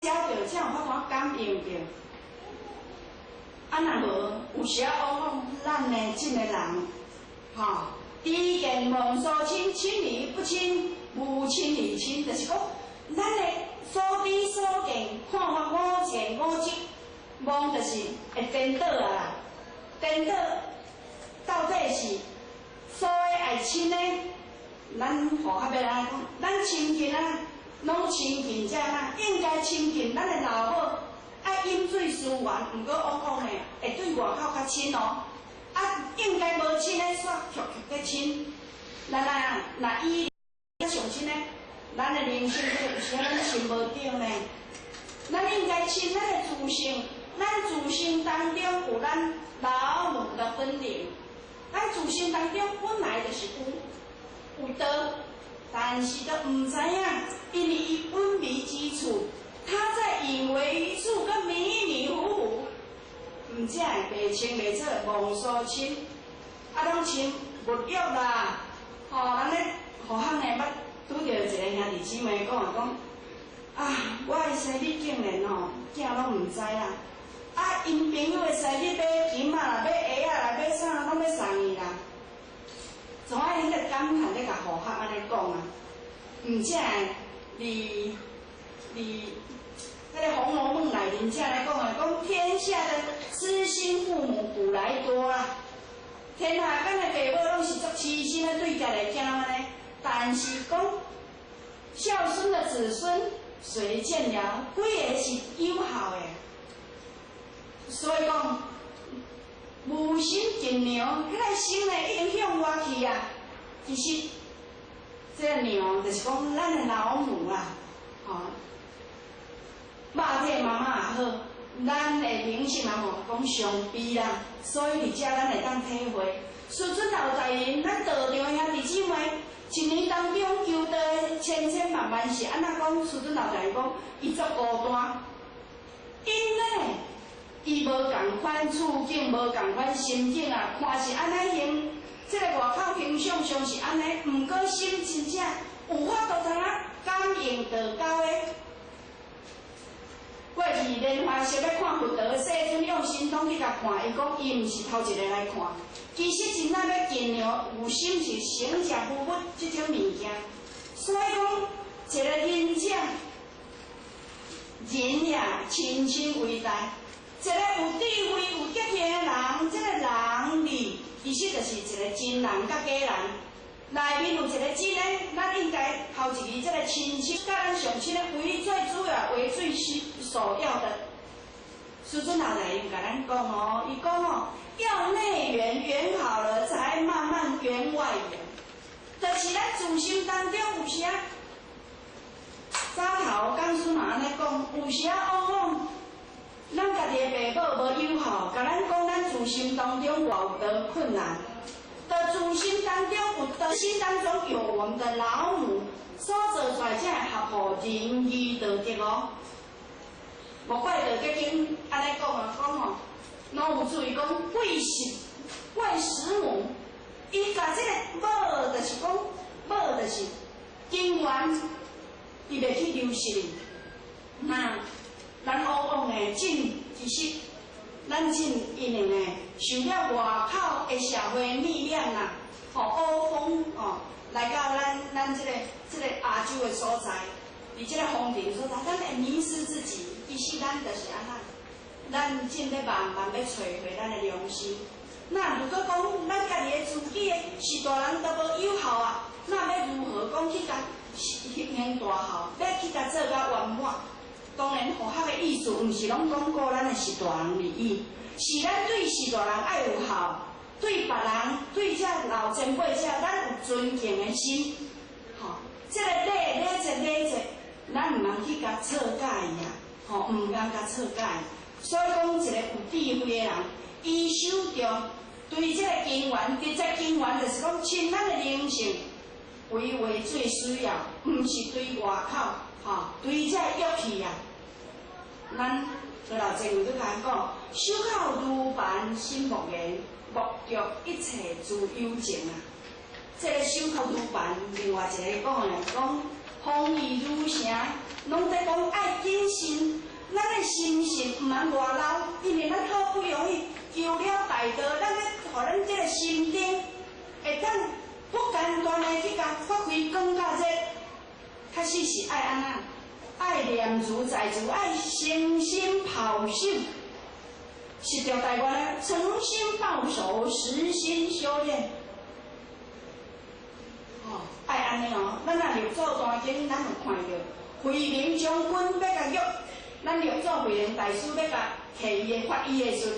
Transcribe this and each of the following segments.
著，才有法度感應著。啊，若無，有時仔往往咱的這个人，吼，知見忘所親，親而不親，無親而親，就是講，咱的所知所見，看法五見五執，妄就是會顛倒啊啦，顛倒到底是所謂愛親的，咱吼較欲按呢講，咱親近啊，攏親近這啦，應該親近咱的老母，愛飲水思源，毋過往往呢會對外口較親哦。啊，應該無親的，煞強強咧親。咱啊，若以較上親的，咱的靈性有時咱親無著呢。咱應該親咱的自性，咱自性當中有咱老母的本領，咱自性當中本來就是有道，但是都毋知影，因為伊隱微之處，他在隱微一處，閣迷迷糊糊，毋才會袂清袂楚，忘所親，啊，攏親物欲啦，吼，咱咧互相呢捌拄著一個兄弟姊妹講啊講，啊，我的生日竟然吼，囝攏毋知啦，啊，𪜶朋友的生日買金仔啦，買鞋仔啦，買啥攏欲送伊啦，總愛彼個感嘆咧共互客按呢講啊，毋才會佇佇彼個《紅樓夢》內面才來講啊，講天下的痴心父母古來多啊，天下間的父母攏是足痴心的對家己的囝按呢，但是講孝順的子孫誰見了？幾个是有孝的？所以講無心近娘，彼個心呢已經向外去啊。其實這個娘就是講咱的老母啊，吼，肉體媽媽也好，咱的靈性阿母講上悲啦，所以佇遮咱會當體會。師尊老大人，咱道場兄弟姊妹，一年當中求道的千千萬萬是按怎講？師尊老大人講，伊足孤單，因呢，伊無仝款處境，無仝款心境啊，看是按呢形，這個外口形象上是按呢，毋過心真正有法度通啊感應道交的。過去蓮華色欲看佛陀，世尊用神通去共看，伊講伊毋是頭一個來看。其實真正欲盡量有心是省食無物這種物件，所以講一個仁者，仁也親親為大。一個有智慧、有德行的人，這個人字其實就是一個真人佮假人。內面有一個真的，咱應該頭一個這個親親，佮咱上親的為最主要、為最首要的。師尊老來共咱講哦，伊講哦，要內緣緣好了，才慢慢緣外緣。就是咱自心當中有時啊，早頭講師嘛按呢講，有時啊往往咱家己的爸母無友好，共咱講咱自心當中偌有多困難。的自心當中有，的心當中有我們的老母所做出來，才會合乎仁義道德哦。莫怪道德經按呢講啊，講吼，攏有注意講貴時貴時母，伊共這個母就是講母就是根源，伊袂去流失。那咱往往的進其實咱真因為呢，受了外口的社會力量啦，吼，烏風吼，來到咱這個亞洲的所在，佇這個風塵所在，咱會迷失自己。其實咱就是按怎，咱正咧慢慢欲揣回咱的良心。那如果講咱家己的自己的序大人都無友孝啊，那欲如何講去共行大孝，欲去共做甲圓滿？當然，佛學的意思毋是攏講顧咱的序大人利益，是咱對序大人愛有孝，對別人、對這老前輩者，咱有尊敬的心。吼，這個禮禮節禮節，咱毋通去共錯解伊啊！吼，毋通共錯解。所以講，一個有智慧的人，伊守著對這個根源，直接根源就是講親咱的靈性為最需要，毋是對外口，吼，對這欲氣啊。咱老前輩閣共咱講，守口如磐心莫言，莫著一切諸有情啊。這個守口如磐，另外一個講的講，風雨如城，攏在講愛謹慎。通外流，因為咱好不容易求了大道，咱欲予咱這个心燈會當不間斷的去共發揮光佮熱，確實是愛按怎？愛念茲在茲，愛誠心抱守，實著台灣的誠心抱守，實心修煉。哦，愛按呢哦，咱若六祖壇經，咱有看著慧能將軍欲共約，咱六祖慧能大師欲共提伊的法衣的時陣，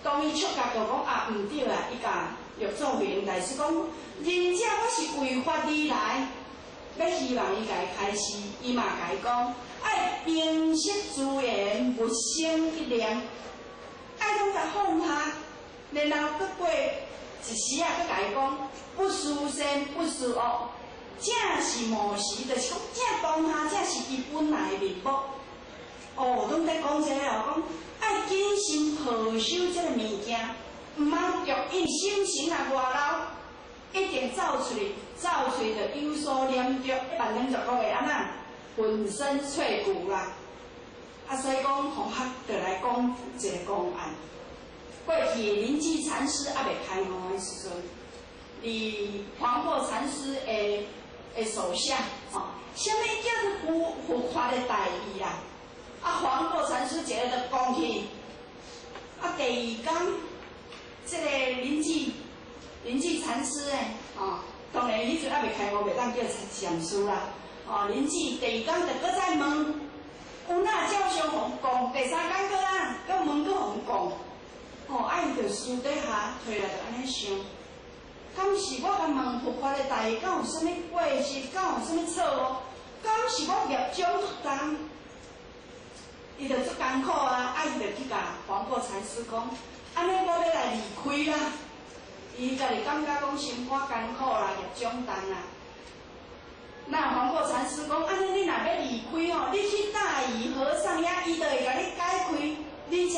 當伊觸覺著講啊，毋對啊，伊共六祖慧能大師講，仁者我是為法而來，欲希望伊共伊開示，伊嘛共伊講，愛平息諸緣，勿生一念，愛攏共放下，然後閣過一時仔，閣共伊講，不思善，不思惡，正是無時，就是講正當下，正是伊本來的面目。哦，攏咧講這个哦，講愛謹慎抱守這个物件，毋通著因心神若外流，一定走出去，走出去就有所念著，萬能就講會按怎，粉身碎骨啦。啊，所以講，洪學就來講一个公案。過去臨濟禪師猶未開悟的時陣，佇黃檗禪師的手下，吼，啥物叫做佛法的大義啦？啊，黃檗禪師一个就講去，啊，第二工，這个臨濟禪師呢，吼，當然彼陣猶未開悟，袂當叫禪師啦。哦，臨濟第二工就閣再問，有哪照相予講？第三工閣啊，閣問閣予講。吼，啊，伊就私底下提來就按呢想，敢是我共問佛法的大義，敢有啥物過失？敢有啥物錯誤？敢是我業障足重？伊就足艱苦啊！啊，伊就去共黃檗禪師講，按呢我欲來離開啦。伊家己感覺講生活艱苦啦，業障重啦。那黃檗禪師講，按呢你若欲離開吼，你去大禹和尚遐，伊就會共你解開你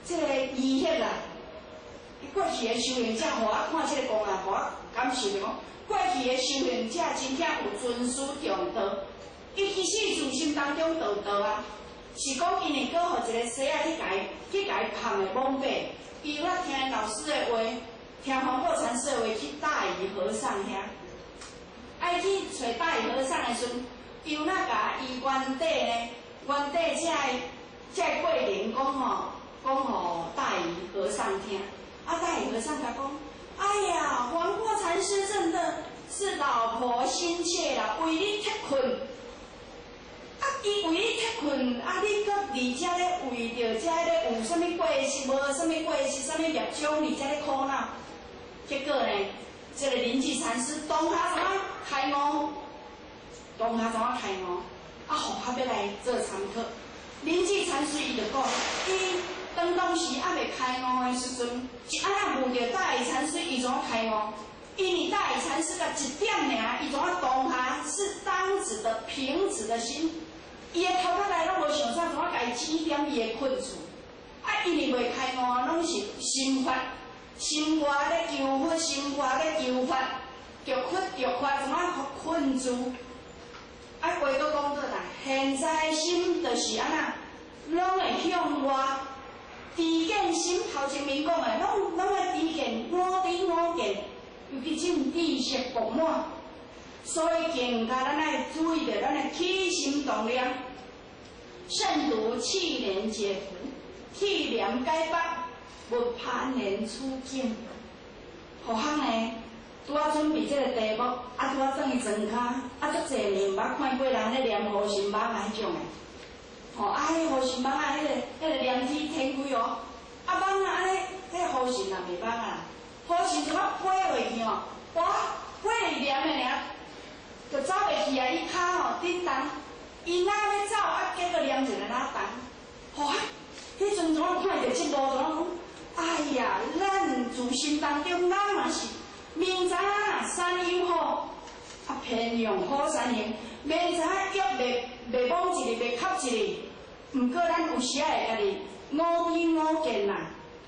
這個疑惑啦。伊過去的修行者，予我看這個公案，予我感受著講，過去的修行者真正有尊師重道，伊其實自心當中就有道啊。是講因會閣予一個師仔去共伊捧的懵白，伊有咧聽老師的話，聽黃檗禪師的話，去大禹和尚遐，愛去揣大禹和尚的時陣，伊有哪共伊原底呢？原底這个過程講吼，講予大禹和尚聽。啊，大禹和尚共講：哎呀，黃檗禪師真的是老婆心切啦，為你脫困。啊！伊為你脫困，啊！你閣佇遮咧為著遮咧有啥物過失無？啥物過失？啥物業障佇遮咧苦惱？結果呢，這个臨濟禪師當下怎啊開悟？當下怎啊開悟？啊，予他欲來做參考。臨濟禪師伊就講，伊當時猶未開悟的時陣，是按怎問著大禹禪師，伊怎啊開悟？因為大禹禪師共一點爾，伊怎啊當下是當時的平直的心。伊的頭殼內攏無想啥，怎啊共伊指點伊的困處？啊，因為未開悟，攏是心法，心外咧求佛，心外咧求法，著困著法，怎啊困住？啊，話閣講倒來，現在心就是按怎，攏會向外，知見心頭前面講的，攏愛知見五知五見，尤其這種知識爆滿。所以更加咱愛注意著咱的起心動念，慎獨棄念解縛，棄念解縛，勿攀緣處境。互項呢，拄仔準備這个題目，啊，拄仔轉去莊跤，啊，足濟年毋捌看過人咧念護心網仔彼種的，吼，啊，彼護心網仔彼个簾梯天開哦，啊，網仔按呢，彼護神也袂網啊，護神怎啊飛落去哦？哇，飛去念的爾。就走袂去啊！伊跤吼振動，伊若欲走啊，結果念一个哪動，吼！彼陣怎啊看著這幕，怎啊講？哎呀，咱自心當中，咱嘛是明知影山有虎，啊偏向虎山行，明知影約袂摸一个，袂磕一个，毋過咱有時仔會家己五知五見啦，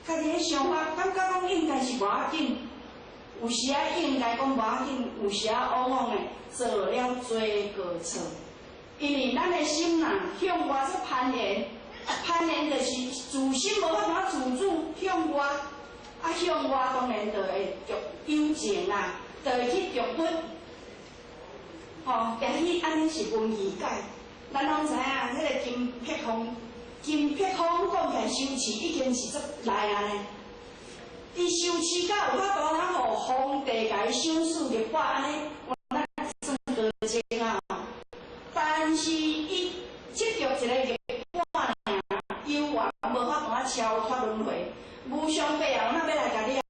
家己彼想法感覺講應該是無要緊。有時仔應該講無要緊，有時仔往往呢做了濟過錯。因為咱的心若向外去攀緣，攀緣就是心無法度自主向外，啊向外當然就會著有情啊，就會去著佛。吼，但彼按呢是文字解，咱攏知影，彼个金碧峰，金碧峰講起來修持已經是足來啊呢。伊修持到有法度通予皇帝共伊賞賜玉帛按呢，有那算高僧啊。但是伊執著一个玉帛爾，猶原無法度超脫輪迴，無常伯後，若欲來共你。